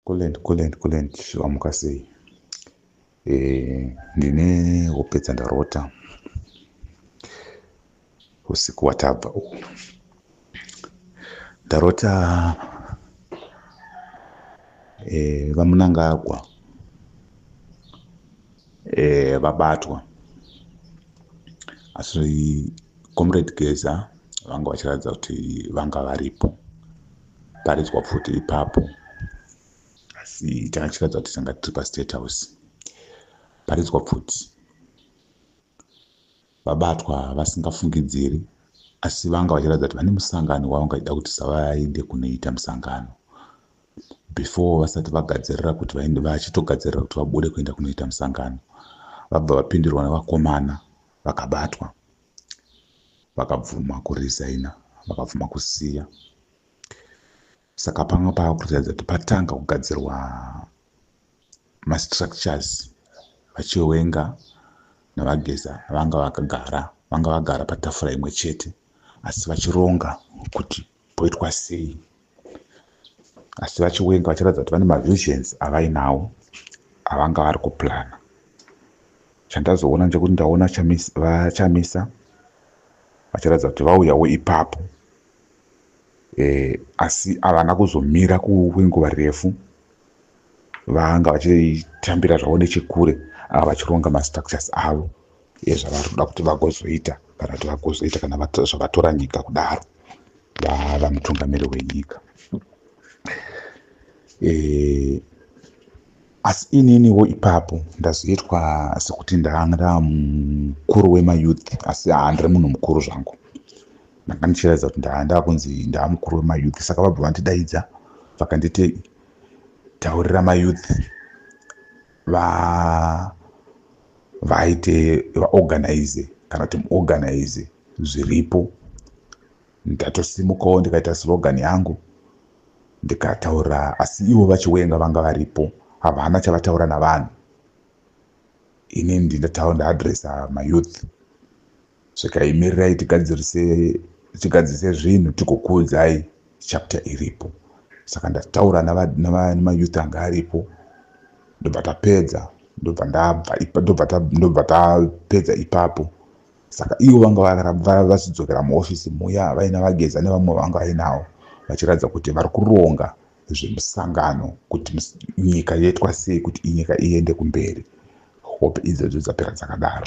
Kulent, Kulent, Kulent, wamuka sei? Ndine hope dzandarota usiku hwatabva uhu. Ndarota vaMnangagwa vabatwa, asi Comrade Geza vanga vachiratidza kuti vanga varipo. Paridzwa pfuti ipapo, asi tanga tichiratidza kuti tanga tiri paState House. Paridzwa pfuti, vabatwa vasingafungidziri, asi vanga vachiratidza kuti vane musangano wavanga vachida kuti savaende kunoita musangano before vasati vagadzirira kuti vaende, vachitogadzirira kuti vabude kuenda kunoita musangano, vabva vapindirwa nevakomana, vakabatwa, vakabvuma kuresigna, vakabvuma kusiya. Saka panga paakuratidza kuti patanga kugadzirwa mastructures. VaChiwenga naVaGeza vanga vakagara, vanga vagara patafura imwe chete, asi vachironga kuti poitwa sei. Asi VaChiwenga vachiratidza kuti vane mavisions avainawo avanga vari kuplana. Chandazoona ndechekuti ndaona VaChamisa vachiratidza kuti vauyawo ipapo, asi havana kuzomira kwenguva refu. Vanga vachitambira zvavo nechekure, ava vachironga mastructures avo ezvavari kuda kuti vagozoita, kana kuti vagozoita kana zvavatora nyika kudaro vava mutungamiri wenyika. Asi ininiwo ipapo ndazoitwa sekuti ndanga mukuru wemayouth, asi handiri munhu mukuru zvangu. Ndanga ndichiratidza kuti ndakunzi ndaa mukuru wemayouth. Saka vabva vandidaidza, vakanditi, "Taurira mayouth vaite vaorganize, kana kuti muorganize zviripo." Ndatosimukawo, ndikaita slogan yangu, ndikataura. Asi ivo VaChiwenga vanga varipo, havana chavataura navanhu. Inini ndindataura, ndaadresa mayouth, zvikaimirirai, tigadzirise, tigadzirise zvinhu, tigokuudzai chapter iripo. Saka ndataura nemayouth anga aripo, ndobva tapedza, ndobva ndabva, ndobva tapedza ipapo. Saka ivo vanga vachidzokera muofisi muya vaina VaGeza nevamwe vanga vainavo, vachiratidza kuti vari kuronga zvemusangano, kuti nyika yoitwa sei kuti inyika iende kumberi. Hope idzodzo dzapera dzakadaro.